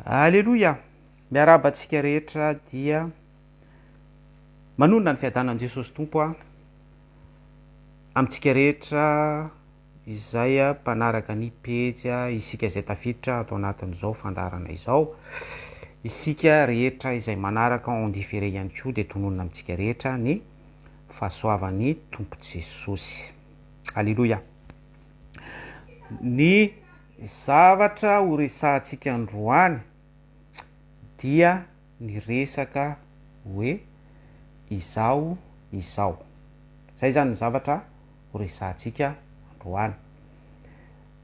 Aleloia! Miarahaba antsika rehetra dia manonona ny fiadanan'i Jesosy Tompo aho amintsika rehetra izay mpanaraka ny pejy, isika izay tafiditra ato anatin'izao fandaharana izao, isika rehetra izay manaraka en différé ihany koa dia tononina amintsika rehetra ny fahasoavan'ny Tompo Jesosy. Aleloia! Ny zavatra ho resahantsika androany dia ny resaka hoe izaho izao. Izay izany ny zavatra ho resahantsika androany.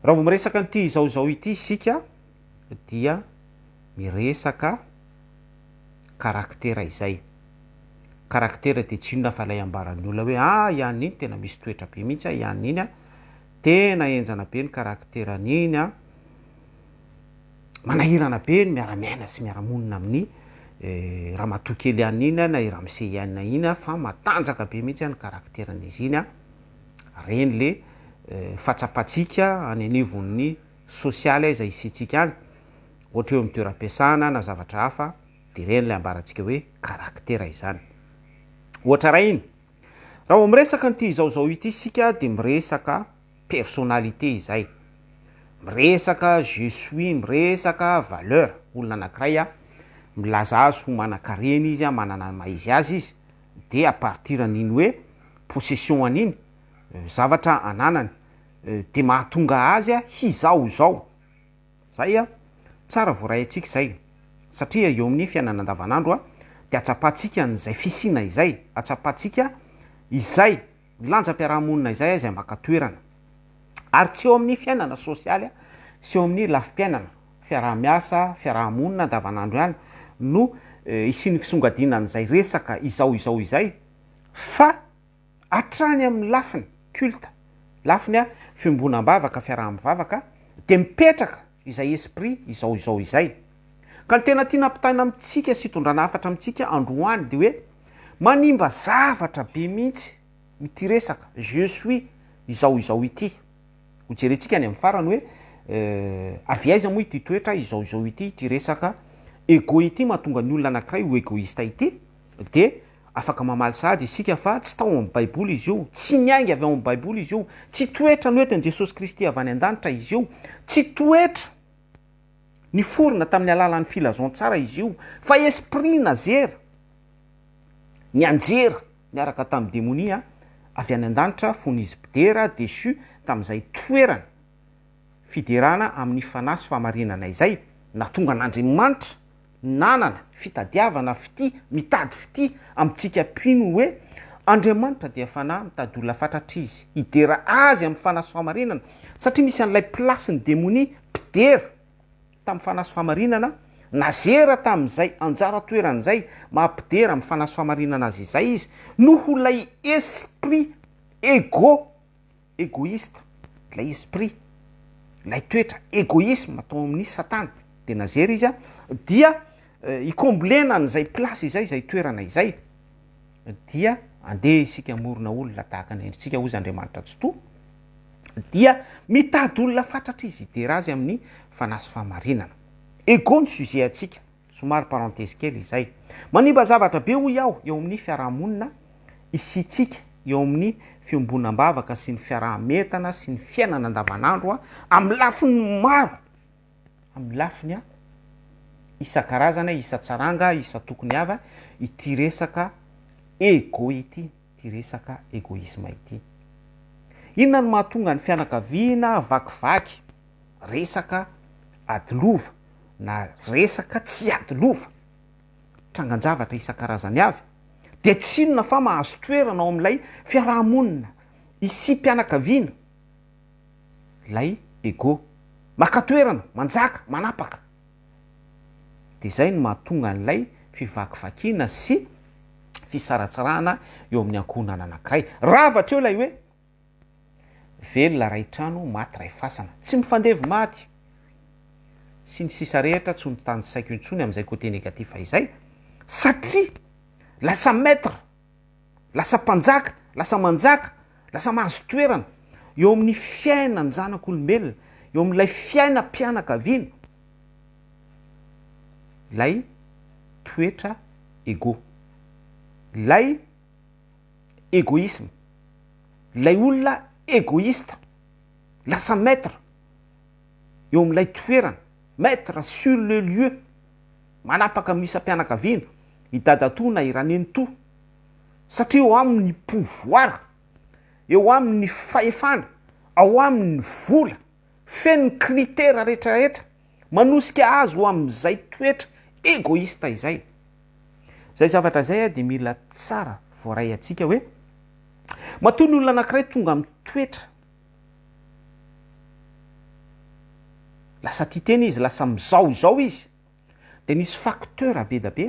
Raha vao miresaka an'ity izao izao ity isika dia miresaka karaktera izay. Karaktera dia tsy inona fa ilay ambaran'ny olona hoe ah i anona iny tena misy toetra be mihitsy ah, i anona iny ah tena henjana be ny karakteran'iny ah. Manahirana be ny miara-miaina sy miara-monina amin'ny ramatoa kely any iny na i ramose ihany iny fa matanjaka be mihitsy ny karakteran'izy iny. Reny le fahatsapantsika any anivon'ny sosialy aiza isiantsika any, ohatra eo amin'ny toeram-piasana na zavatra hafa, de ireny le ambarantsika hoe karaktera izany. Ohatra iray iny. Raha vao miresaka an'ity izao izao ity isika dia miresaka personnalité izay. Miresaka je suis, miresaka valeur. Olona anankiray a, milaza azy ho manan-karena izy a, manana ny maha izy azy izy, dia à partir an'iny hoe possession an'iny, zavatra ananany, dia mahatonga azy hizao izao. Zay a! Tsara voaray antsika izay, satria eo amin'ny fiainana andavanandro a, dia atsapantsika an'izay fisiana izay, atsapantsika izay lanjam-piarahamonina izay izay maka toerana. Ary tsy eo amin'ny fiainana sosialy sy eo amin'ny lafim-piainana, fiaraha-miasa, fiaraha-monina andavanandro ihany no isian'ny fisongadinan'izay resaka izao izao izay fa hatrany amin'ny lafiny culte, lafiny fiombonam-bavaka, fiaraha-mivavaka, dia mipetraka izay esprit izao izao izay. Ka ny tena tiana ampitaina amintsika sy itondrana hafatra amintsika androany dia hoe manimba zavatra be mihitsy ity resaka je suis izao izao ity. Ho jerentsika any amin'ny farany hoe avy aiza moa ity toetra izao izao ity, ity resaka ego ity mahatonga ny olona anankiray ho egoista ity, dia Afaka mamaly sahady isika fa tsy tao amin'ny Baiboly izy io, tsy niainga avy ao amin'ny Baiboly izy io, tsy toetra noentin'i Jesosy Kristy avy any an-danitra izy io, tsy toetra niforona tamin'ny alalan'ny filazantsara izy io, fa esprit nazera, nianjera niaraka tamin'ny demonia avy any an-danitra fony izy mpidera, déchu, tamin'izay toerana fiderana amin'ny fanahy sy fahamarinana izay, nahatonga an'Andriamanitra nanana fitadiavana fitia, mitady fitia amintsika mpino hoe Andriamanitra dia Fanahy, mitady olona fatratra Izy, hidera Azy amin'ny fanahy sy fahamarinana, satria misy an'ilay place ny demonia mpidera tamin'ny fanahy sy fahamarinana, nazera tamin'izay anjara toerany izay maha mpidera amin'ny fanahy sy fahamarinana azy izay izy, noho ilay esprit ego. Egoïste, ilay esprit, ilay toetra egoïsme tao amin'ny satana, dia nazera izy dia hi-combler-na an'izay place izay, izay toerana izay, dia andeha isika hamorona olona tahaka ny endritsika hozy Andriamanitra Tsitoha, dia mitady olona fatratra izy hidera azy amin'ny fanahy sy fahamarinana. Ego ny sujet antsika. Somary parenthèse kely izay. Manimba zavatra be hoy aho eo amin'ny fiarahamonina isiantsika eo amin'ny fiombonam-bavaka sy ny fiaraha-mientana sy ny fiainana andavanandro amin'ny lafiny maro, amin'ny lafiny isan-karazany, isan-tsaranga, isan-tokony avy ity resaka ego ity, ity resaka egoisme ity. Inona no mahatonga ny fianakaviana vakivaky? Resaka ady lova na resaka tsy ady lova, trangan-javatra isan-karazany avy, dia tsy inona fa mahazo toerana ao amin'ilay fiaraha-monina isiam-pianakaviana ilay ego. Maka toerana, manjaka, manapaka. Dia izay no mahatonga an'ilay fivakivakiana sy fisaratsarahana eo amin'ny ankohonana anankiray. Rava hatreo ilay hoe Velona ray trano, maty ray fasana. Tsy mifandevy maty. Sy ny sisa rehetra tsy ho tanisaiko intsony amin'izay côté négatif izay. Satria lasa maître, lasa mpanjaka, lasa manjaka, lasa mahazo toerana eo amin'ny fiainan-janak'olombelona, eo amin'ilay fiainam-pianakaviana. Ilay toetra ego. Ilay égoïsme. Ilay olona égoïste. Lasa maître eo amin'ilay toerana. Maître sur le lieu. Manapaka amin'ny isam-pianakaviana, i dadatoa na i ranenitoa. Satria eo aminy ny pouvoir, eo aminy ny fahefana, ao aminy ny vola, feno ny critère rehetrarehetra manosika azy ho amin'izay toetra egoïste izay. Izay zavatra izay dia mila tsara voaray antsika hoe matoa ny olona anankiray tonga amin'ny toetra lasa tia tena izy, lasa mizao izao izy, dia nisy facteur be da be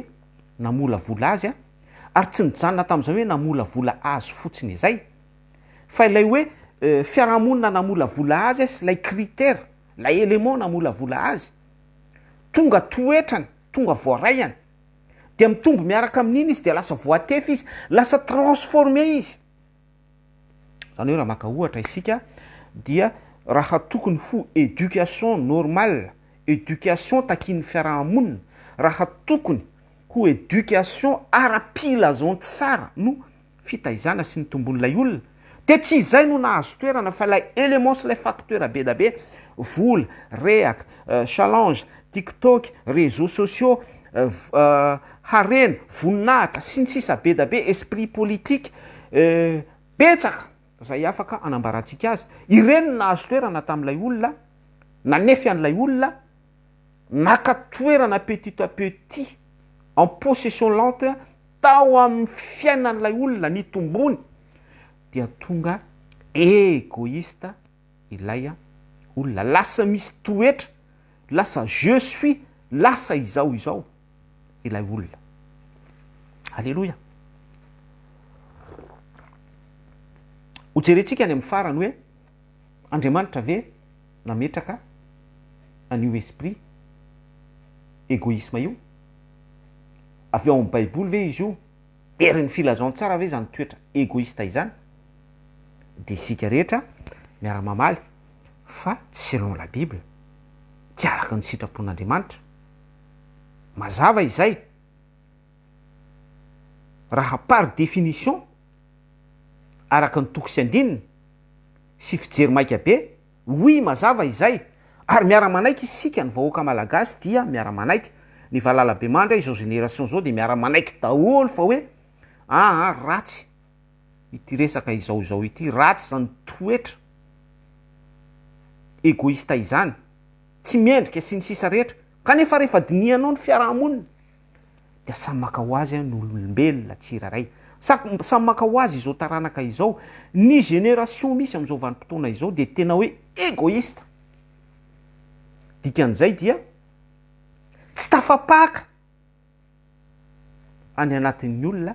namolavola azy ary tsy nijanona tamin'izay hoe namolavola azy fotsiny izay fa ilay hoe fiarahamonina namolavola azy sy ilay critère, ilay élément namolavola azy tonga toetrany, tonga voaraiany dia mitombo miaraka amin'iny izy dia lasa voatefy izy, lasa transformé izy. Izany hoe raha maka ohatra isika dia raha tokony ho éducation normale, éducation takian'ny fiaraha-monina, raha tokony ho éducation ara-pilazantsara no fitaizana sy ny tombon'ilay olona dia tsy izay no nahazo toerana fa ilay élément sy ilay facteur be da be, vola, rehaka, challenge, tiktok, réseaux sociaux, harena, voninahitra, sy ny sisa be da be, esprit politique, betsaka izay afaka anambarantsika azy, ireny no nahazo toerana tamin'ilay olona, nanefy an'ilay olona, naka toerana petit à petit, en possession lente, tao amin'ny fiainan'ilay olona nitombony, dia tonga egoïste ilay olona, lasa misy toetra, lasa je suis, lasa izao izao ilay olona. Aleloia. Hojerentsika any amin'ny farany hoe Andriamanitra ve nametraka an'io esprit égoïsme io? Avy ao amin'ny Baiboly ve izy io? Herin'ny filazantsara ve izany toetra égoïste izany? Dia isika rehetra miara-mamaly fa tsy selon la Bible, tsy araka ny sitrapon'Andriamanitra. Mazava izay. Raha par définition, araka ny toko sy andininy, sy fijery maika be, oui mazava izay, ary miara-manaiky isika ny vahoaka malagasy dia miara-manaiky, ny valalabemandry izao génération izao dia miara-manaiky daholo fa hoe aa ratsy ity resaka izao izao ity, ratsy izany toetra egoïste izany, tsy mendrika sy ny sisa rehetra, kanefa rehefa dinihanao ny fiarahamonina dia samy maka ho azy ny olombelona tsirairay, samy maka ho azy izao taranaka izao, ny génération misy amin'izao vanim-potoana izao dia tena hoe egoïste, dikan'izay dia tsy tafapaka any anatin'ny olona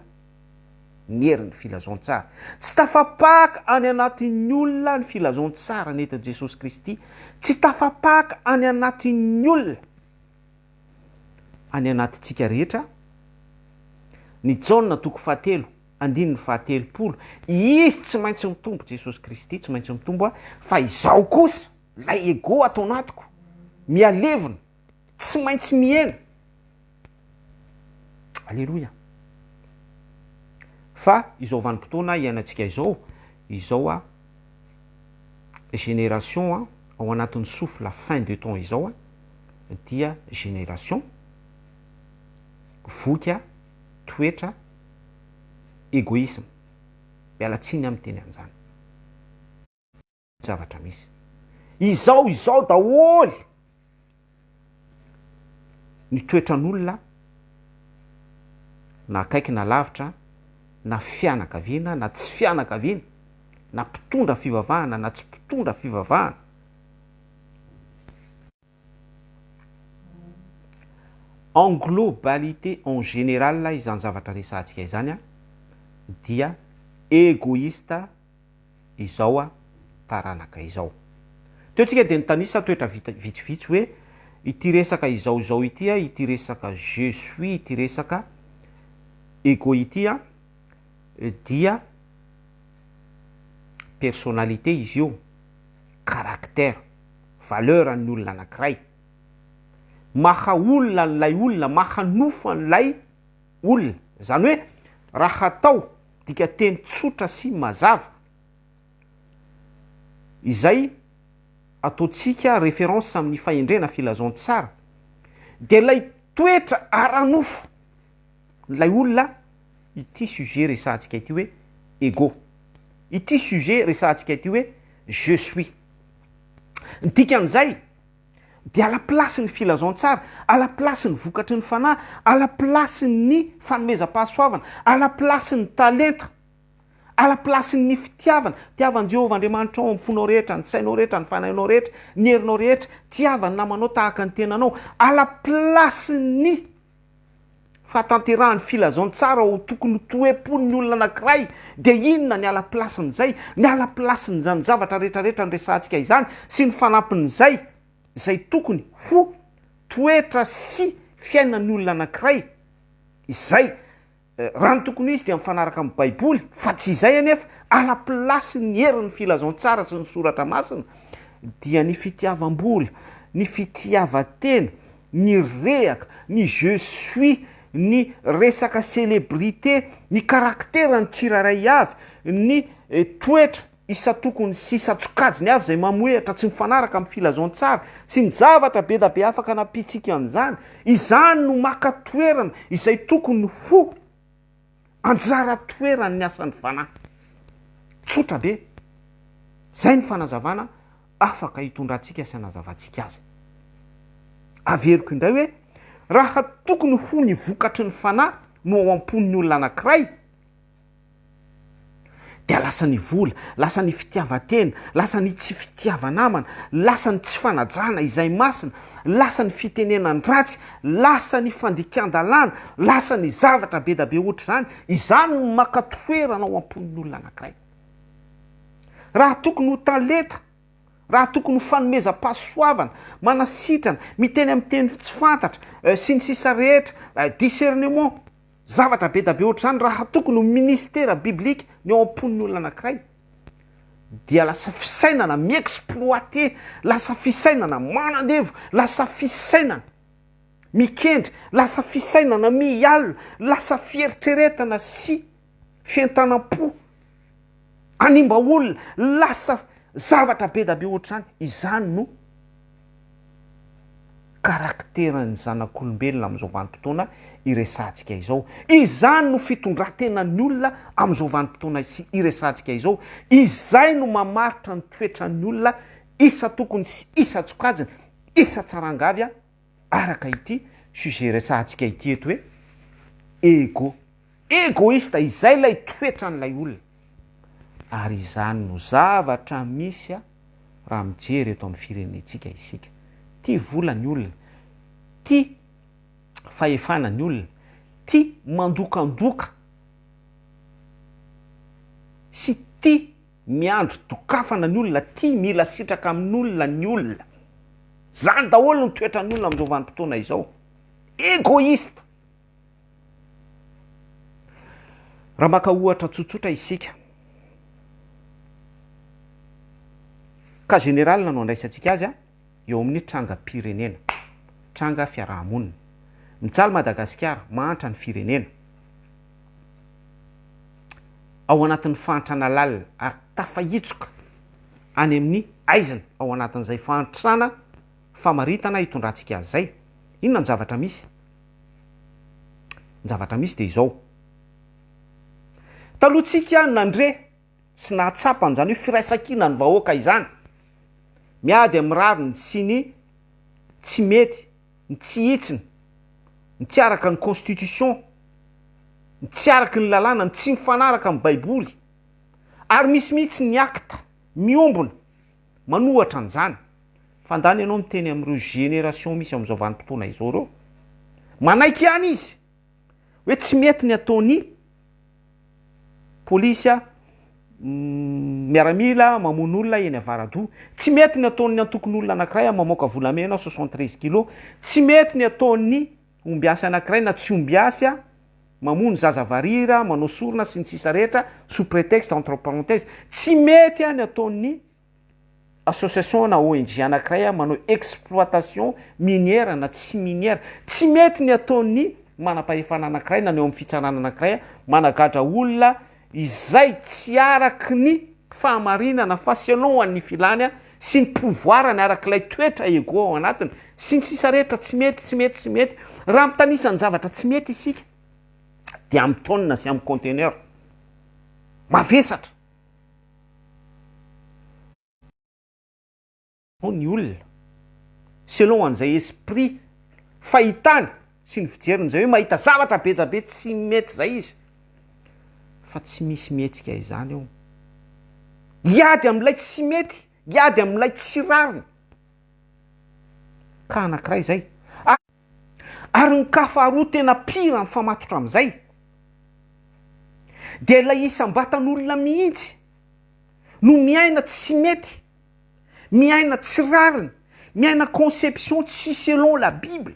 ny herin'ny filazantsara, tsy tafapaka any anatin'ny olona ny filazantsara nentin'i Jesosy Kristy, tsy tafapaka any anatin'ny olona any anatintsika rehetra, ny Jaona toko fahatelo andininy fahatelopolo, izy tsy maintsy mitombo, Jesosy Kristy tsy maintsy mitombo, fa izaho kosa, ilay ego ato anatiko, mihalevona, tsy maintsy mihena. Aleloia. Fa izao vanim-potoana iainantsika izao, izao a génération a ao anatin'ny souffle fin de temps izao a dia génération voky a toetra égoïsme. Miala tsiny aho miteny an'izany. Zavatra misy. Izao izao daholo ny toetran'olona na akaiky na lavitra na fianakaviana na tsy fianakaviana na mpitondra fivavahana na tsy mpitondra fivavahana. En globalité, en général izany zavatra resahantsika izany dia egoïste izao taranaka izao. Teo tsika dia nitanisa toetra vitsivitsy hoe ity resaka izao izao ity, ity resaka je suis, ity resaka ego ity dia personnalité izy io, caractère, valeur an'ny olona anankiray. maha olona an'ilay olona, maha nofo an'ilay olona. Izany hoe raha atao dikanteny tsotra sy mazava izay ataontsika référence amin'ny fahendrena filazantsara dia ilay toetra ara-nofo ilay olona ity sujet resahantsika ity hoe ego, ity sujet resahantsika ity hoe je suis. Ny dikan'izay dia à la place ny filazantsara, à la place ny vokatry ny fanahy, à la place ny fanomezam-pahasoavana, à la place ny talenta, à la place ny fitiavana, tiava an'i Jehovah Andriamanitrao amin'ny fonao rehetra, ny sainao rehetra, ny fanahinao rehetra, ny herinao rehetra, tiava ny namanao tahaka ny tenanao, à la place ny fahatanterahan'ny filazantsara ho tokony ho toe-pon'ny olona anankiray, dia inona ny à la place-n'izay? Ny à la place-n'izany zavatra rehetrarehetra noresahantsika izany sy ny fanampin'izay, izay tokony ho toetra sy fiainan'ny olona anankiray, izay Raha ny tokony ho izy dia mifanaraka amin'ny Baiboly, fa tsy izay anefa, à la place ny herin'ny filazantsara sy ny soratra masina dia ny fitiavam-bola, ny fitiavan-tena, ny rehaka, ny je suis, ny resaka célébrité, ny caractère ny tsirairay avy, ny toetra isan-tokony sy isan-tsokajiny avy izay mamohehatra tsy mifanaraka amin'ny filazantsara sy ny zavatra be da be afaka anampiantsika an'izany, izany no maka toerana izay tokony ho anjara toeran'ny asan'ny fanahy. Tsotra be. Izay ny fanazavana afaka hitondrantsika sy hanazavantsika azy. Averiko indray hoe raha tokony ho ny vokatry ny fanahy no ao am-pon'ny olona anankiray, dia lasa ny vola, lasa ny fitiavan-tena, lasa ny tsy fitiava-namana, lasa ny tsy fanajana izay masina, lasa ny fitenenan-dratsy, lasa ny fandikan-dalàna, lasa ny zavatra be da be ohatr'izany, izany no maka toerana ao am-pon'ny olona anankiray. Raha tokony ho talenta, raha tokony ho fanomezam-pahasoavana, manasitrana, miteny amin'ny teny tsy fantatra, sy ny sisa rehetra, discernement, Zavatra be da be ohatr'izany raha tokony ho ministera biblika ny ao am-pon'ny olona anankiray dia lasa fisainana mi-exploiter, lasa fisainana manandevo, lasa fisainana mikendry, lasa fisainana mialona, lasa fieritreretana sy fientanam-po hanimba olona, lasa zavatra be da be ohatr'izany, izany no karakteran'ny zanak'olombelona amin'izao vanim-potoana iresahantsika izao. Izany no fitondran-tenan'ny olona amin'izao vanim-potoana iresahantsika izao. Izay no mamaritra ny toetran'ny olona isan-tokony sy isan-tsokajiny, isan-tsaranga avy araka ity sujet resahantsika ity eto hoe ego. Egoiste, izay ilay toetran'ilay olona. Ary izany no zavatra misy raha mijery eto amin'ny firenentsika isika. Tia vola ny olona, tia fahefana ny olona, tia mandokandoka sy tia miandry dokafana ny olona, tia mila sitraka amin'olona ny olona. Zany daholo ny toetran'ny olona amin'izao vanim-potoana izao. Egoiste. Raha maka ohatra tsotsotra isika, cas général no andraisantsika azy eo amin'ny trangam-pirenena, tranga fiaraha-monina. Mijaly Madagasikara, mahantra ny firenena. Ao anatin'ny fahantrana lalina ary tafahitsoka any amin'ny aizina ao anatin'izay fahantrana famaritana hitondrantsika azy izay. Inona ny zavatra misy? Ny zavatra misy dia izao, taloha tsika nandre sy nahatsapa an'izany hoe firaisankina ny vahoaka izany, miady amin'ny rariny sy ny tsy mety, ny tsy hitsiny, ny tsy araka ny constitution, ny tsy araky ny lalàna, ny tsy mifanaraka amin'ny baiboly, ary misy mihitsy ny acte miombona manohatra an'izany. Fa ndany ianao miteny amin'ireo génération misy amin'izao vanim-potoana izao ireo. Manaiky ihany izy hoe tsy mety ny ataon'ny polisy miaramila mamono olona eny Avaradoha. Tsy mety ny ataon'ny antokon'olona anankiray mamoaka volamena 73 kilos. Tsy mety ny ataon'ny ombiasy anankiray na tsy ombiasy mamono zaza varira, manao sorona sy ny sisa rehetra sous prétexte entre parenthèses. Tsy mety ny ataon'ny. association na ONG anankiray manao exploitation minière na tsy minière. Tsy mety ny ataon'ny manam-pahefana anankiray na ny eo amin'ny fitsarana anankiray managadra olona izay tsy araky ny fahamarinana fa selon an'ny filany sy ny pouvoir-ny arak'ilay toetra ego ao anatiny sy ny sisa rehetra tsy mety tsy mety tsy mety. Raha mitanisa ny zavatra tsy mety isika dia amin'ny tonne sy amin'ny conteneur mavesatra. Ao ny olona selon an'izay esprit fahitany sy ny fijeriny izay hoe mahita zavatra be da be tsy mety izay izy fa tsy misy mihetsika izany eo. Hiady amin'ilay tsy mety, hiady amin'ilay tsy rariny. Ka anankiray izay. Ary ny cas faharoa tena pire mifamatotra amin'izay dia ilay isam-batan'olona mihitsy no miaina tsy mety, miaina tsy rariny, miaina conception tsy selon la bible,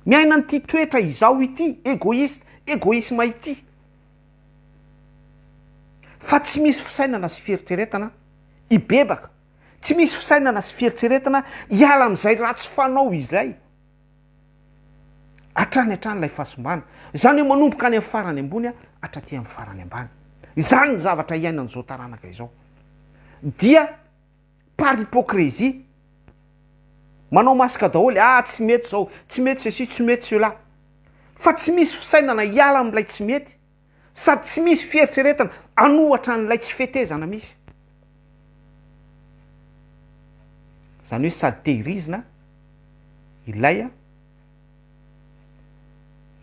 miaina an'ity toetra izaho ity, egoiste, egoisme ity, fa tsy misy fisainana sy fieritreretana hibebaka. Tsy misy fisainana sy fieritreretana hiala amin'izay ratsy fanao izay. Hatrany hatrany ilay fahasimbana. Izany hoe manomboka any amin'ny farany ambony hatraty amin'ny farany ambany. Izany ny zavatra iainan'izao taranaka izao. Dia par hypocrisie, manao masque daholo, ah tsy mety izao, tsy mety ceci, tsy mety cela. Fa tsy misy fisainana hiala amin'ilay tsy mety. Sady tsy misy fieritreretana hanohatra an'ilay tsy fetezana misy. Izany hoe sady tehirizina ilay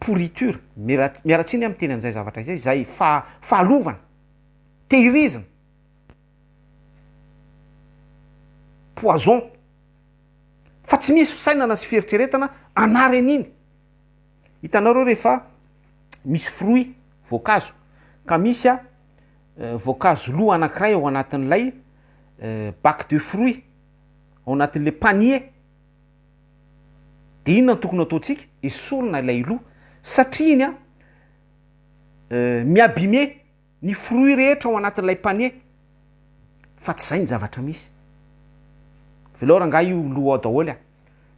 pourriture, miala tsiny aho miteny an'izay zavatra izay, izay fahalovana, tehirizina, poison, fa tsy misy fisainana sy fieritreretana hanary an'iny. Hitanareo rehefa misy fruit, voankazo, ka misy a voankazo lo anankiray ao anatin'ilay bac de fruit, ao anatin'ilay panier, de inona no tokony ataontsika? Esorina ilay lo, satria iny a mi-abîmer ny fruit rehetra ao anatin'ilay panier, fa tsy zay ny zavatra misy. Velao rangahy io lo ao daholo a!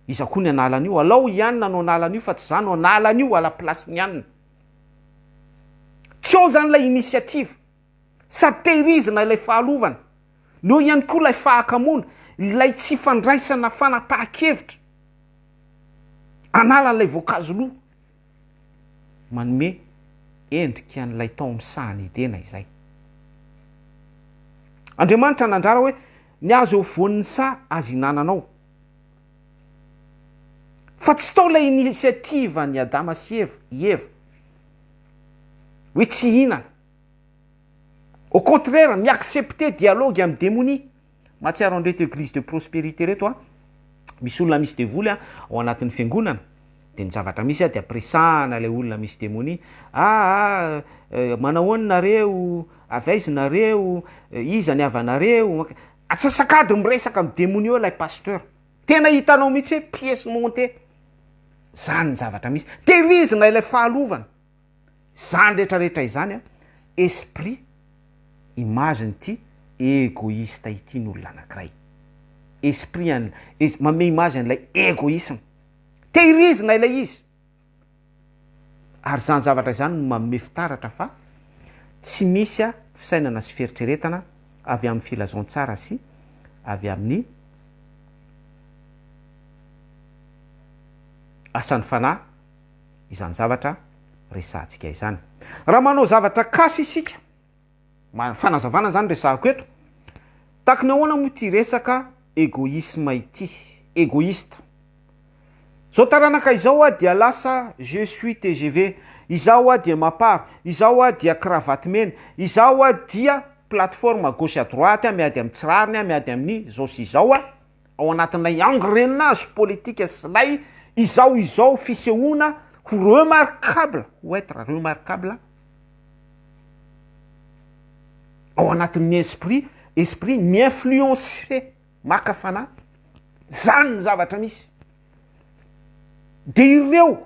Iza koa ny hanala an'io? Alao i anona no hanala an'io fa tsy za no hanala an'io à la place-n'i anona. Tsy ao zany ilay initiative. Sady tehirizina ilay fahalovana, no eo ihany koa ilay fahakamoana, ilay tsy fandraisana fanapahan-kevitra hanala an'ilay voankazo lo. Manome endrika an'ilay tao amin'ny sahan'i Edena izay. Andriamanitra nandrara hoe ny hazo eo afovoan'ny saha aza ihinananao. Fa tsy tao ilay initiative an'i Adama sy Eva, i Eva, hoe tsy hihinana. Au contraire, mi-accepter dialogue amin'ny demonia. Mahatsiaro an'ireto église de prospérité ireto aho, misy olona misy devoly ao anatin'ny fiangonana, dia ny zavatra misy dia ampiresahana ilay olona misy demonia, ah ah, manahoana nareo, avy aiza nareo, iza ny havanareo, Atsasak'adiny miresaka amin'ny demonia eo ilay pasteur. Tena hitanao mihitsy hoe pièce montée. Zany ny zavatra misy. Tehirizina ilay fahalovana. Izany rehetra rehetra izany an, esprit, image-n'ity egoïste ity ny olona anankiray. Esprit an, manome image an'ilay egoïsme. Tehirizina ilay izy. Ary izany zavatra izany no manome fitaratra fa tsy misy fisainana sy fieritreretana avy amin'ny filazantsara sy avy amin'ny asan'ny fanahy izany zavatra resahantsika izany. Raha manao zavatra kasy isika, fanazavana izany resahako eto, taky ny ahoana moa ity resaka egoisme ity, egoiste. Zao taranaka izao aho dia lasa je suis tgv, izaho aho dia mapar, izaho aho dia cravate mena, izaho aho dia plateforme à gauche à droite miady amin'ny tsy rariny aho, miady amin'ny zao sy izao aho, ao anatin'ilay engrenage politique sy ilay izao izao fisehoana ho remarquable, ho être remarquable ao anatin'ny esprit, esprit mi-influencer. Maka fanahy. Zany ny zavatra misy. De ireo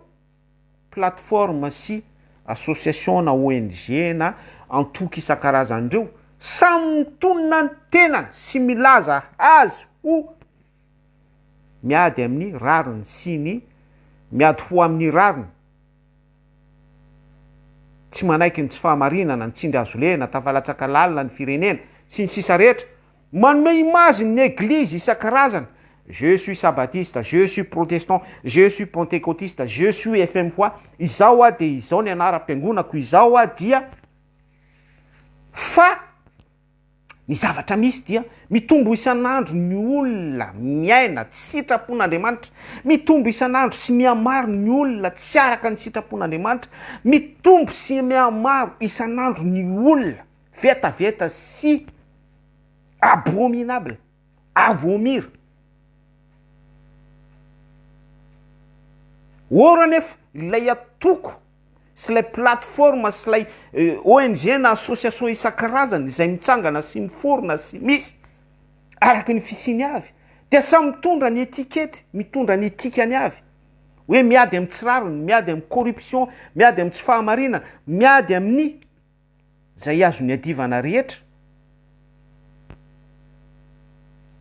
plateforme sy association na ONG na antoko isan-karazany ireo Samy mitonona ny tenany sy milaza azy ho miady amin'ny rariny sy ny miady ho amin'ny rariny, tsy manaiky ny tsy fahamarinana, ny tsindry hazo lena, tafalatsaka lalina ny firenena, sy ny sisa rehetra. Manome image ny eglizy isan-karazany, je suis sabatiste, je suis protestant, je suis pentecotiste, je suis FMFOI, izao aho dia izao ny anaram-piangonako, izao aho dia fa ny zavatra misy dia mitombo isan'andro ny olona miaina tsy sitrapon'Andriamanitra, mitombo isan'andro sy mihamaro ny olona tsy araka ny sitrapon'Andriamanitra, mitombo sy mihamaro isan'andro ny olona vetaveta sy abominable, à vomir. Or anefa ilay atoko sy ilay plateforme sy ilay ONG na association isan-karazany izay mitsangana sy miforona sy misy araka ny fisiany avy dia samy mitondra ny etikety, mitondra ny etikany avy hoe miady amin'ny tsy rariny, miady amin'ny corruption, miady amin'ny tsy fahamarinana, miady amin'ny izay azo niadivana rehetra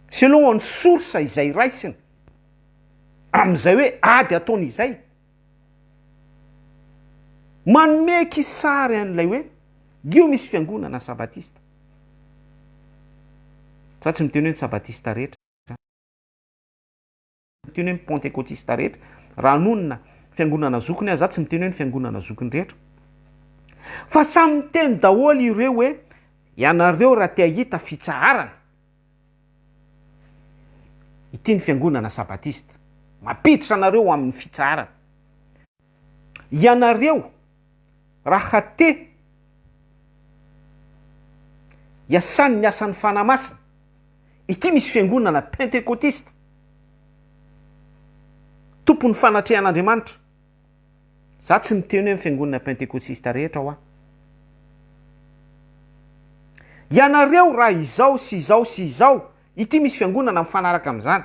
selon ny source izay raisina amin'izay hoe ady ataony izay. Manome kisary an'ilay hoe io misy fiangonana sabatista. Za tsy miteny hoe ny sabatista rehetra. Miteny hoe ny pantekotista rehetra. Raha hanonona fiangonana zokiny aho, za tsy miteny hoe ny fiangonana zokiny rehetra. Fa samy miteny daholo ireo hoe ianareo raha te hahita fitsaharana, ity ny fiangonana sabatista, mampiditra anareo ho amin'ny fitsaharana. Ianareo raha te hiasany ny asan'ny Fanahy Masina, Ity misy fiangonana pentekotista, tompon'ny fanatrehan'Andriamanitra. Za tsy miteny hoe ny fiangonana pentekotista rehetra hoa. Ianareo raha izao sy izao sy izao, ity misy fiangonana mifanaraka amin'izany.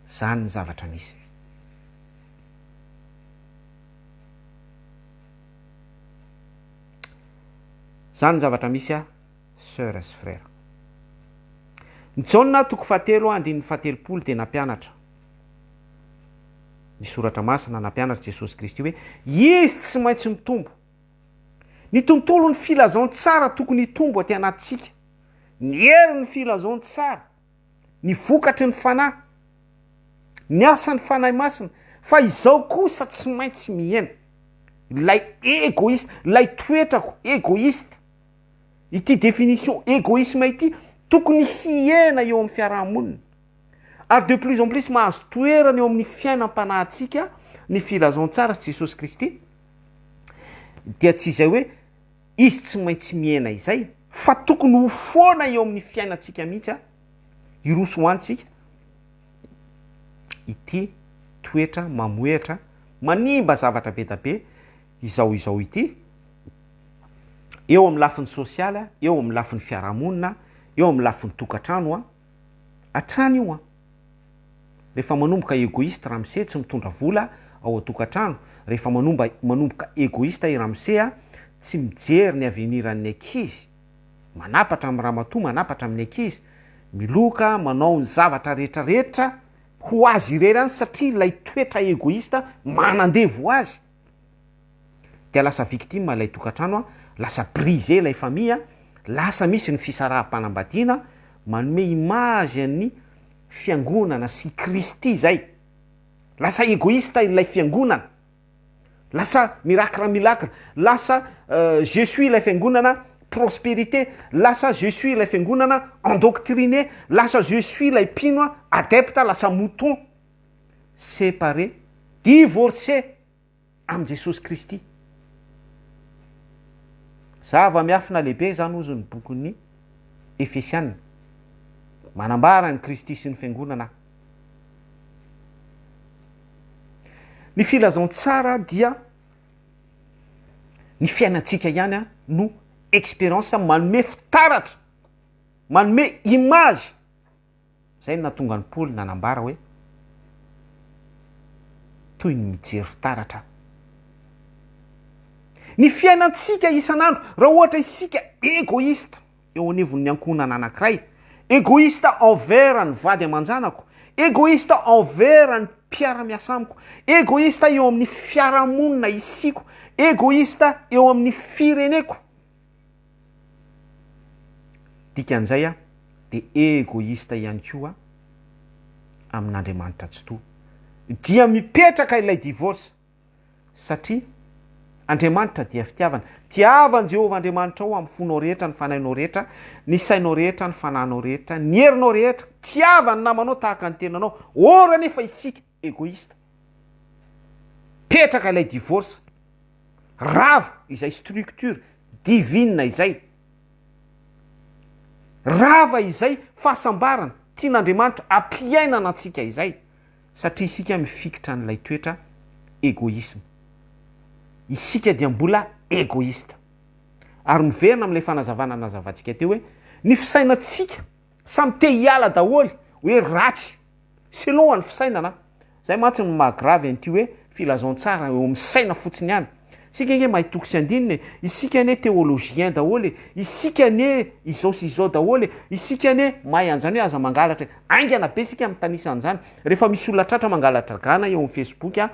Zany ny zavatra misy. Zany ny zavatra misy a. Sœurs sy frères. Ny Jaona toko fahatelo andininy fahatelopolo dia nampianatra ny Soratra Masina, nampianatra Jesosy Kristy hoe Izy tsy maintsy mitombo. Ny tontolon'ny filazantsara tokony hitombo aty anatintsika. Ny herin'ny filazantsara, ny vokatry ny Fanahy, ny asan'ny Fanahy Masina, fa izao kosa tsy maintsy mihena. Ilay egoiste, ilay toetrako egoiste. Ity définition égoïsme ity tokony hihena eo amin'ny fiarahamonina. Ary de plus en plus mahazo toerana eo amin'ny fiainam-panahintsika ny filazantsara sy Jesosy Kristy dia tsy izay hoe izy tsy maintsy mihena izay fa tokony ho foana eo amin'ny fiainantsika mihitsy a hiroso ho antsika ity toetra mamohehatra manimba zavatra be da be izao izao ity eo amin'ny lafiny sosialy, eo amin'ny lafiny fiarahamonina, eo amin'ny lafiny tokantrano an, hatrany io an. Rehefa manomboka egoiste ramose tsy mitondra vola ao an-tokantrano, rehefa manomba manomboka egoiste i ramose an, tsy mijery ny avenir-n'ny ankizy, manapatra amin'ny ramatoa, manapatra amin'ny ankizy, miloka, manao ny zavatra rehetra rehetra ho azy irery ihany satria ilay toetra egoiste manandevo azy. dia lasa victime ilay tokantrano, lasa brisé ilay famille, lasa misy ny fisaraham-panambadiana, manome image an'ny fiangonana sy Kristy izay, lasa egoiste ilay fiangonana, lasa miracle miracle, lasa je suis ilay fiangonana prospérité, lasa je suis ilay fiangonana endoctriné, lasa je suis ilay mpino adepte, lasa mouton, séparé, divorcé. amin'i Jesosy Kristy. Zava-miafina lehibe izany hozy ny bokin'ny Efesiana. Manambara an'i Kristy sy ny Fiangonana. Ny filazantsara dia ny fiainantsika ihany no expérience manome fitaratra, manome image. Izay no nahatonga an'i Paoly nanambara hoe, Toy ny mijery fitaratra aho. Ny fiainantsika isan'andro, raha ohatra isika egoista eo anivon'ny ankohonana anankiray, egoista envers ny vady aman-janako, egoista envers ny mpiara-miasa amiko, egoista eo amin'ny fiarahamonina isiako, egoista eo amin'ny fireneko, Dikan'izay aho dia egoista ihany koa amin'Andriamanitra Tsitoha. Dia mipetraka ilay divorce satria Andriamanitra dia fitiavana. Tiava an'i Jehovah Andriamanitrao amin'ny fonao rehetra, ny fanahinao rehetra, ny sainao rehetra, ny fanahinao rehetra, ny herinao rehetra. Tiava ny namanao tahaka ny tenanao. Or anefa isika egoista. Petraka ilay divorce. Rava izay structure divine izay. Rava izay fahasambarana tian'Andriamanitra ampiainana antsika izay satria isika mifikitra an'ilay toetra egoisme. Isika dia mbola egoista. Ary miverina amin'ilay fanazavana nazavantsika teo hoe ny fisainantsika samy te hiala daholo hoe ratsy selon ny fisainana. Zay mantsy no maha grave an'ity hoe filazantsara eo amin'ny saina fotsiny ihany. Isika ange mahay toko sy andininy e, isika anie théologien daholo e, isika anie izao sy izao daholo e, isika anie mahay an'izany hoe aza mangalatra e. Haingana be isika mitanisa an'izany. Rehefa misy olona tratra mangalatra gana eo amin'ny Facebook a,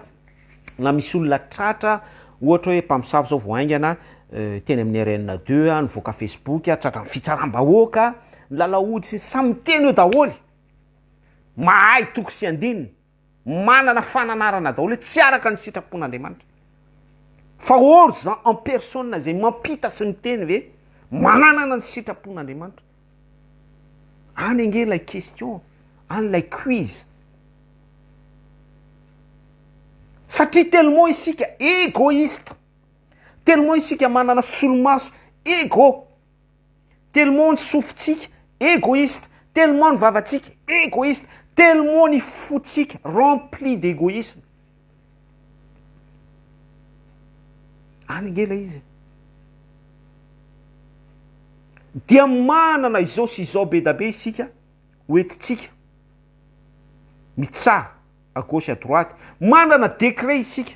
na misy olona tratra ohatra hoe mpamosavy zao vao haingana teny amin'ny RN deux a, nivoaka Facebook a, tratran'ny fitsaram-bahoaka, ny lalaody sy ny samy miteny eo daholo. Mahay toko sy andininy, manana fananarana daholo hoe tsy araka ny sitrapon'Andriamanitra. Fa or zan en personne izay mampita sy miteny ve manana ny sitrapon'Andriamanitra? Any ange ilay question, any ilay quiz. Satria tellement isika egoiste, tellement isika manana solomaso ego. Tellement ny sofintsika egoiste, tellement ny vavantsika egoiste, tellement ny fontsika rempli d'egoisme. Any ange ilay izy e. Dia manana izao sy izao be da be isika hoentintsika mitsara à gauche à droite, manana décret isika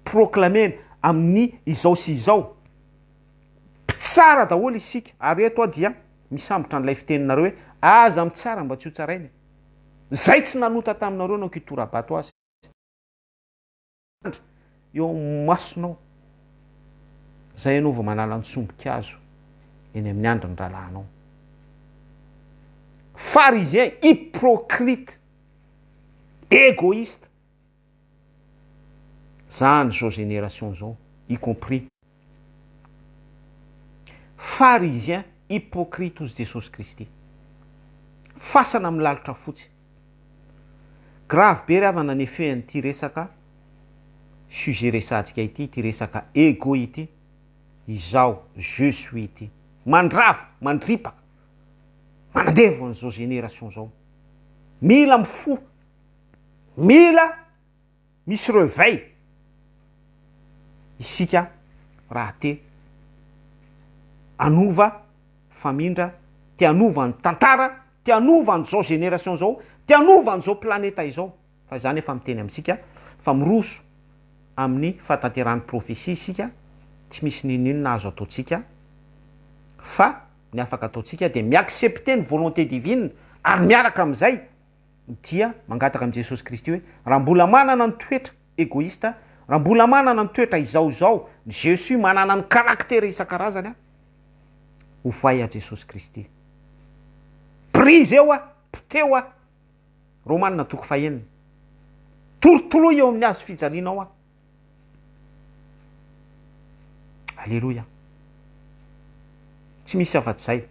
proclamena amin'ny izao sy izao. Mpitsara daholo isika ary eto aho dia misambotra an'ilay fiteninareo hoe aza mitsara mba tsy ho tsaraina e. Zay tsy nanota taminareo no kitora-bato azy. Andry eo amin'ny masonao zay ianao vao manala ny sombin-kazo eny amin'ny andry ny rahalahinao. Pharisien hypocrite, egoiste. Zany zao génération zao y compris pharisien hypocrite ozy Jesosy Kristy. Fasana milalotra fotsy. Grave be ry havana ny effet an'ity resaka sujet resahantsika ity, ity resaka ego ity, izaho, je suis ity. Mandrava, mandripaka, manandevo an'izao génération zao. Mila mifoha. Mila misy reveil isika raha te hanova famindra, te hanova ny tantara, te hanova an'izao génération zao, te hanova an'izao planeta izao. Fa izany efa miteny amintsika fa miroso amin'ny fahatanterahan'ny prophétie isika, tsy misy n'inon'inona azo ataontsika fa ny afaka ataontsika dia mi-accepter ny volonté divine ary miaraka amin'izay dia mangataka amin'i Jesosy Kristy hoe, raha mbola manana ny toetra egoista, raha mbola manana ny toetra izao izao, ny je suis manana ny caractère isan-karazany aho, ovay aho Jesosy Kristy. Briseo aho, poteho aho. Romana toko fahenina. Torotoroy eo amin'ny hazo fijalianao aho. Aleloia. Tsy misy afa-tsy izay.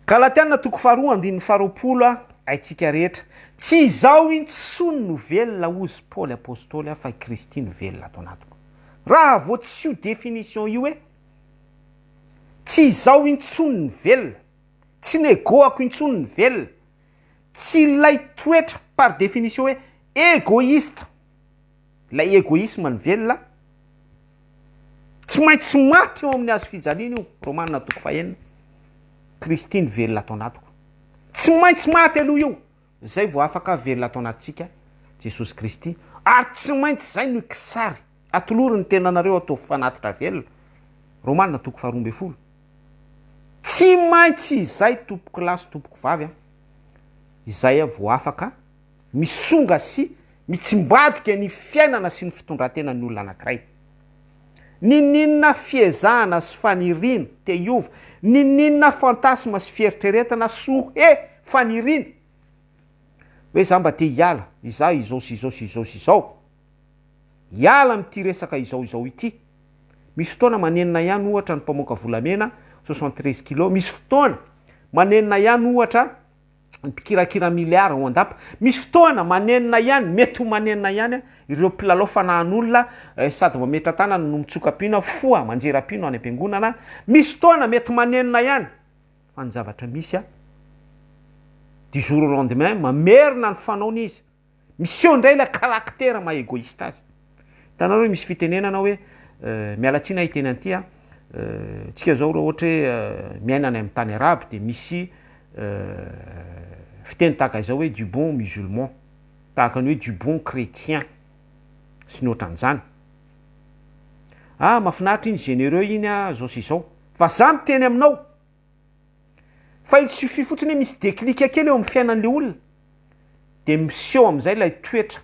Galatiana toko faharoa andininy faharoapolo a, haintsika rehetra. Tsy izaho intsony no velona hozy Paoly Apostoly a, fa i Kristy no velona ato anatiko. Raha vao tsy io définition io hoe tsy izaho intsony no velona, tsy ny ego-ako intsony no velona, Tsy ilay toetra par définition hoe egoïste, ilay egoïsme ny velona, tsy maintsy maty eo amin'ny hazo fijaliana io, Romana toko fahenina, Kristy ny velona ato anatiko. Tsy maintsy maty aloha io, zay vao afaka velona ato anatintsika Jesosy Kristy, ary tsy maintsy zay no kisary. Atolory ny tenanareo ataovy fanatitra velona. Romana toko faharoa ambin'ny folo. Tsy maintsy izay tompoko lahy sy tompoko vavy a, izay vao afaka misonga sy mitsimbadika ny fiainana sy ny fitondran-tenan'ny olona anankiray. N'inon'inona fiezahana sy faniriana te hiova, n'inon'inona fantasme sy fieritreretana souhait, faniriana, hoe za mba te hiala, izaho izao sy izao sy izao sy izao, hiala amin'ity resaka izao izao ity. Misy fotoana manenina ihany ohatra ny mpamoaka volamena 73 kilos, misy fotoana manenina ihany ohatra ny mpikirakira milliards ao an-dapa. Misy fotoana manenina ihany, mety ho manenina ihany ireo mpilalao fanahin'olona sady mametra-tanana no mitsoka mpino, foha manjera mpino any am-piangonana. Misy fotoana mety manenina ihany fa ny zavatra misy du jour au lendemain mamerina ny fanaony izy. Miseho indray ilay caractère maha egoïste azy. Hitanareo hoe misy fitenenana hoe, miala tsiny aho hiteny an'ity an, tsika zao raha ohatra hoe miaina any amin'ny tany arabo dia misy fiteny tahaka izao hoe du bon musulman, tahaka ny hoe du bon chrétien sy ny ohatran'izany. Ah mahafinaritra iny généreux iny ah, zao sy izao. Fa za miteny aminao fa il suffit fotsiny hoe misy déclic kely eo amin'ny fiainan'le olona dia miseho amin'izay ilay toetra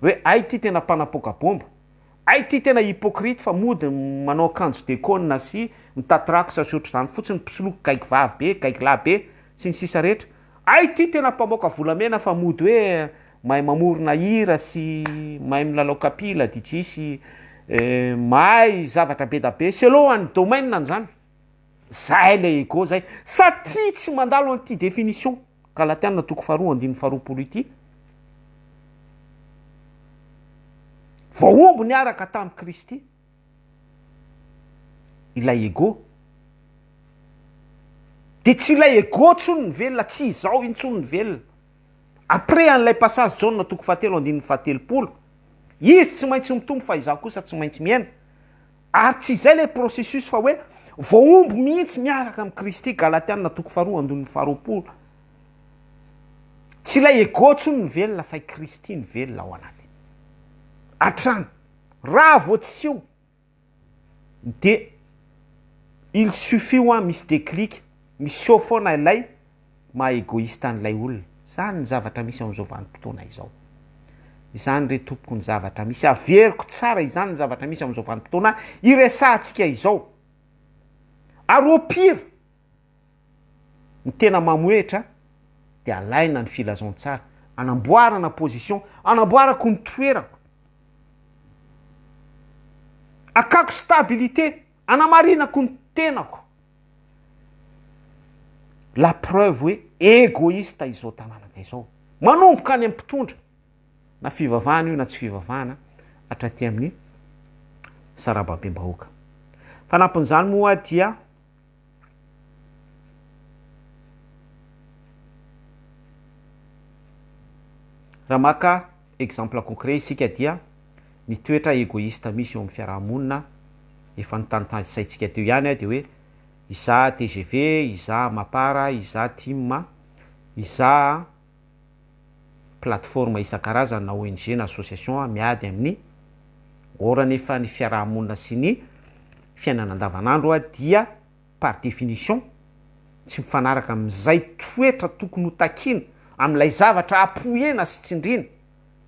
hoe ay ity tena mpanapoaka bomba, ay ity tena hypocrite fa mody manao akanjo dekona sy mitatrax sy ohatr'izany fotsiny, mpisoloky gaigy vavy be, gaigy lahy be sy ny sisa rehetra, ay ity tena mpamoaka volamena fa mody hoe mahay mamorona hira sy mahay milalao kapila, DJ sy mahay zavatra be da be selon any domaine-ny zany. Zay le ego zay. Satria tsy mandalo an'ity définition Galatiana toko faharoa andininy faharoapolo ity. Voahombo niaraka tamin'i Kristy ilay ego. Dia tsy ilay ego intsony ny velona, tsy izao intsony ny velona. Après an'ilay passage Jaona toko fahatelo andininy fahatelopolo, izy tsy maintsy mitombo fa izaho kosa tsy maintsy mihena. Ary tsy izay ilay processus fa hoe voahombo mihitsy miaraka amin'i Kristy, Galatiana toko faharoa andininy faharoapolo. Tsy ilay ego intsony ny velona fa i Kristy ny velona ao anaty. Hatrany. Raha vao tsy eo dia il suffit hoa misy déclic, miseho foana ilay maha egoiste an'ilay olona. Izany ny zavatra misy amin'izao vanim-potoana izao. Izany re tompoko ny zavatra misy. Averiko tsara izany ny zavatra misy amin'izao vanim-potoana iresahantsika izao. Ary au pire, ny tena mamohehitra dia alaina ny filazantsara, anamboarana position, anamboarako ny toerako, akako stabilité, anamarinako ny tenako. La preuve hoe egoiste izao tananaka izao. Manomboka any amin'ny mpitondra, na fivavahana io na tsy fivavahana, hatraty amin'ny sarababem-bahoaka. Fanampin'izany moa dia raha maka exemple concret isika dia ny toetra egoiste misy eo amin'ny fiaraha-monina efa notanisaintsika teo ihany dia hoe izaho tgv, izaho mapar, izaho tim, izaho plateforme isan-karazany na ONG na association miady amin'ny or anefa ny fiaraha-monina sy ny fiainana andavanandro dia par définition tsy mifanaraka amin'izay toetra tokony ho takiana amin'ilay zavatra apoiena sy tsindriana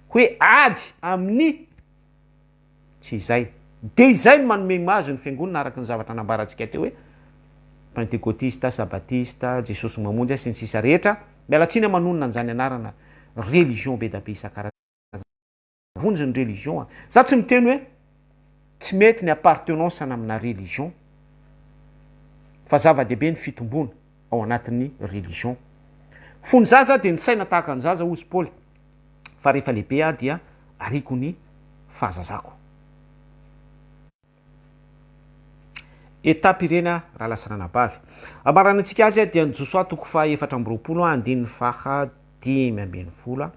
hoe ady amin'ny Tsy izay. Dia izay no manome image ny fiangonana araka ny zavatra nambarantsika teo hoe Pentekotista, Sabatista, Jesosy Mamonjy sy ny sisa rehetra. Miala tsiny aho manonona an'izany anarana religion be da be isan-karazany. Vonjy ny religion a. Za tsy miteny hoe tsy mety ny appartenance ana amina religion fa zava-dehibe ny fitomboana ao anatin'ny religion. Fony zaza dia nisaina tahaka ny zaza hozy Paoly. fa rehefa lehibe aho dia ariako ny fahazazako. Étape ireny a rahalahy sy ranabavy. Amaranantsika azy dia ny Josoa toko faha 24 andininy faha 15.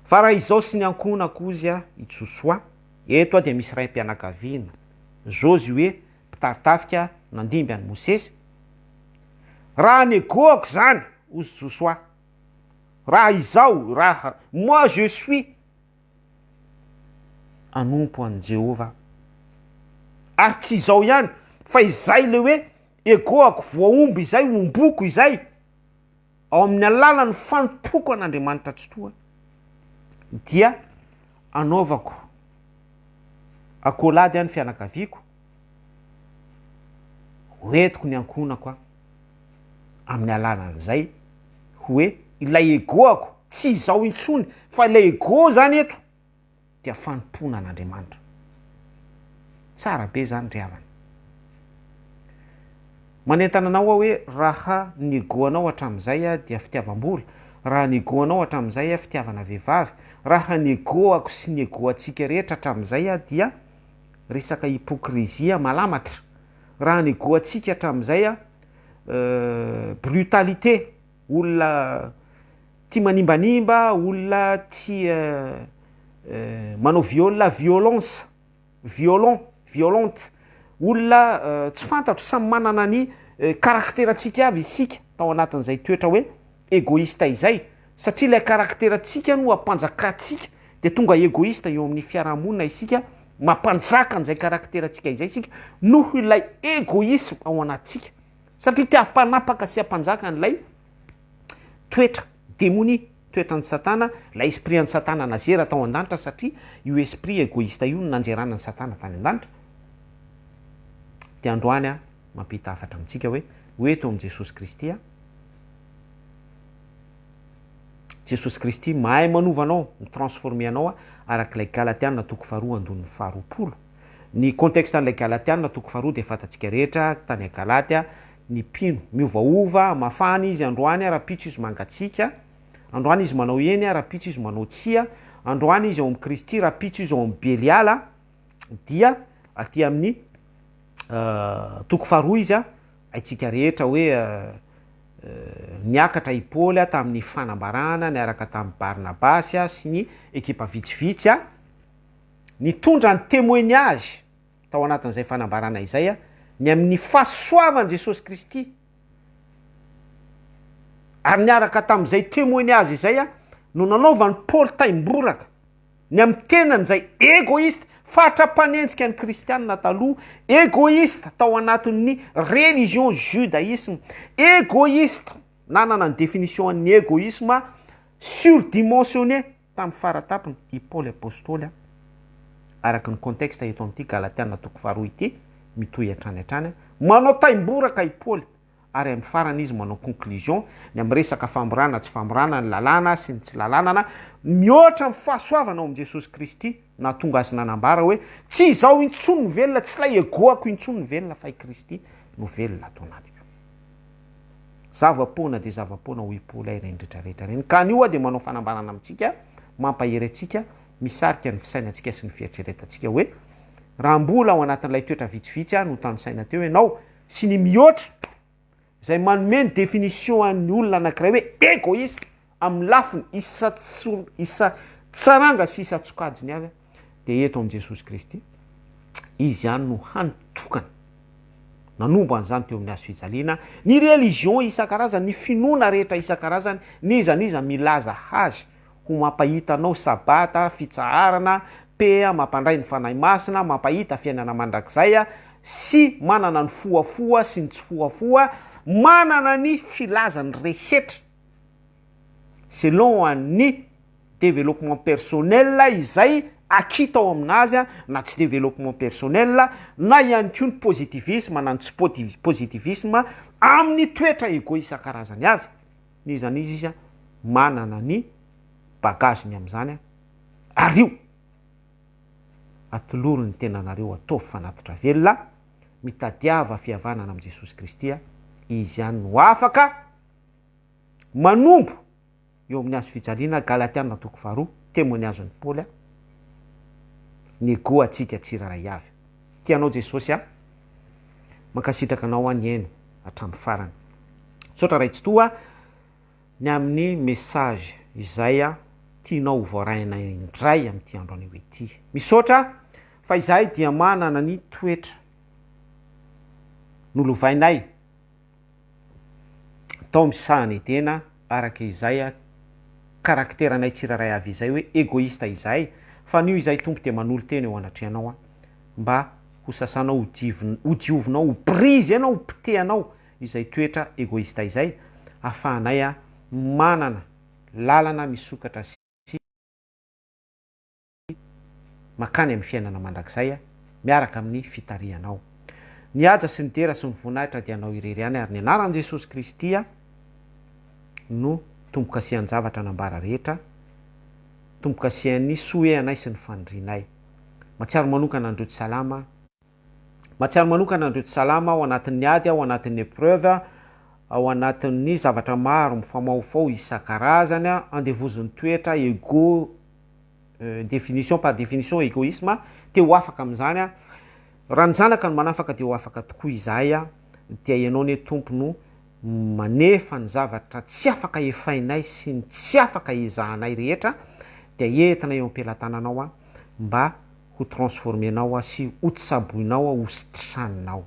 Fa raha izao sy ny ankohonako ozy i Josoa, eto dia misy raim-pianakaviana, Josué, mpitari-tafika nandimby an'i Mosesy, raha negoako izany, hozy Josoa, Raha izaho, raha, moi je suis. Hanompo an'i Jehovah. Ary tsy izao ihany, fa izay ilay hoe ego-ako voahombo izay, homboko izay, ao amin'ny alalan'ny fanompoako an'Andriamanitra Tsitoha, dia anaovako accolade aho ny fianakaviako, hoentiko ny ankohonako aho, amin'ny alalan'izay hoe ilay ego-ako tsy izao intsony, fa ilay ego zany eto dia fanompoana an'Andriamanitra. Tsara be izany ry havana. Manentana anao aho hoe raha ny ego-anao hatramin'izay dia fitiavam-bola, raha ny ego-anao hatramin'izay fitiavana vehivavy, raha ny ego-ako sy ny ego-antsika rehetra hatramin'izay dia resaka hypocrisie malamatra, raha ny ego-antsika hatramin'izay brutalité, olona tia manimbanimba, olona tia manao viol, violence, violent, violente, olona tsy fantatro, samy manana ny caractère-ntsika avy isika tao anatin'izay toetra hoe egoïste izay, satria ilay caractère-ntsika no ampanjakantsika dia tonga egoïste eo amin'ny fiarahamonina isika, mampanjaka an'izay caractère-ntsika izay isika noho ilay egoïsme ao anatintsika, satria te hampanapaka sy hampanjaka an'ilay toetra demonia, toetran'i satana, ilay esprit an'i satana nazera tao an-danitra satria io esprit egoïste io no nanjerana an'i satana tany an-danitra, dia androany aho mampita hafatra amintsika hoe ho eto amin'i Jesosy Kristy aho, Jesosy Kristy mahay manova anao, mi-transformer anao araka ilay Galatiana toko faharoa andoniny faharoapolo. Ny contexte an'ilay Galatiana toko faharoa dia fantatsika rehetra, tany Galatia, ny mpino. Miovaova, mafana izy androany, rahampitso izy mangatsiaka, androany izy manao eny, rahampitso izy manao tsia, androany izy ao amin'i Kristy, rahampitso izy ao amin'i Beliala, dia aty amin'ny toko faharoa izy, haintsika rehetra hoe niakatra i Paoly tamin'ny fanambarana niaraka tamin'i Barnabasy sy ny ekipa vitsivitsy, nitondra ny témoignage tao anatin'izay fanambarana izay ny amin'ny fahasoavan'i Jesosy Kristy, ary niaraka tamin'izay témoignage izay no nanaovan'i Paoly taimboraka ny amin'ny tenany izay égoïste, fatra-panenjika ny kristianina taloha, égoïste tao anatin'ny religion judaïsme, égoïste nanana ny définition an'ny égoïsme surdimensionné tamin'ny faratapony i Paoly Apostoly, araka ny contexte eto amin'ity Galatiana toko faharoa ity, mitohy hatrany hatrany, manao taimboraka i Paoly ary amin'ny farany izy manao conclusion ny amin'ny resaka famorana tsy famorana, ny lalàna sy ny tsy lalànana, mihoatra ny fahasoavana ao amin'i Jesosy Kristy nahatonga azy nanambara hoe tsy izaho intsony no velona, tsy ilay ego-ako intsony no velona fa i Kristy no velona ato anatiko. Zava-poana dia zava-poana hoy Paoly ireny rehetra rehetra ireny. Ka anio aho dia manao fanambarana amintsika, mampahery antsika, misarika ny fisainantsika sy ny fieritreretantsika hoe raha mbola ao anatin'ilay toetra vitsivitsy aho notanisaina teo ianao sy ny mihoatra izay manome ny définition an'ny olona anankiray hoe égoïste amin'ny lafiny isa-tsaranga sy isa-tsokajiny avy dia eto amin'i Jesosy Kristy izy ihany no hany tokana nanombo an'izany teo amin'ny hazo fijaliana, ny religion isan-karazany, ny finoana rehetra isan-karazany, n'iza n'iza milaza azy ho mampahita anao sabata, fitsaharana, paix, mampandray ny Fanahy Masina, mampahita fiainana mandrakizay, sy manana ny fohafoha sy ny tsy fohafoha, manana ny filazany rehetra selon ny développement personnel izay acquis tao aminazy na tsy développement personnel na ihany koa ny positivisme na ny tsy positivisme amin'ny toetra ego isan-karazany avy, n'iza n'iza izy manana ny bagage-ny amin'izany ary io atolory ny tenanareo ataovy fanatitra velona, mitadiava fihavanana amin'i Jesosy Kristy, Izy ihany no afaka manompo eo amin'ny hazo fijaliana, Galatiana toko faharoa, témoignage-n'i Paoly, ny ego antsika tsirairay avy. Tia anao Jesosy a! Mankasitraka anao aho nihaino hatramin'ny farany. Misaotra Ray Tsitoha ny amin'ny message izay tianao ho voaraina indray amin'ity andro anio ity. Misaotra fa izahay dia manana ny toetra nolovainay tao amin'ny sahan'i Edena araka izay karakteranay tsirairay avy izay hoe egoïste izahay. Fa anio izahay Tompo dia manolo-tena eo anatrehanao mba ho sasanao, ho diovinao, ho briser-nao, ho potehanao izay toetra egoista izay, ahafahanay manana lalana misokatra sy mankany amin'ny fiainana mandrakizay miaraka amin'ny fitarihanao. Ny haja sy ny dera sy ny voninahitra dia anao irery ihany ary ny anaran'i Jesosy Kristy no tombokasihan-javatra nambara rehetra, tombokasihan'ny souhait anay sy ny fanirianay. Mahatsiaro manokana an'ireo tsy salama, mahatsiaro manokana an'ireo tsy salama ao anatin'ny ady, ao anatin'ny épreuve, ao anatin'ny zavatra maro mifamahofaho isan-karazany, andevozin'ny toetra, ego, définition par définition égoïsme, te ho afaka amin'izany aho. Raha ny Zanaka no manafaka dia ho afaka tokoa izahay, dia Ianao anie Tompo no manefa ny zavatra tsy afaka efainay sy ny tsy afaka ezahanay rehetra dia entina eo am-pelatananao aho mba ho transformer-nao aho sy ho tsaboinao aho, ho sitraninao.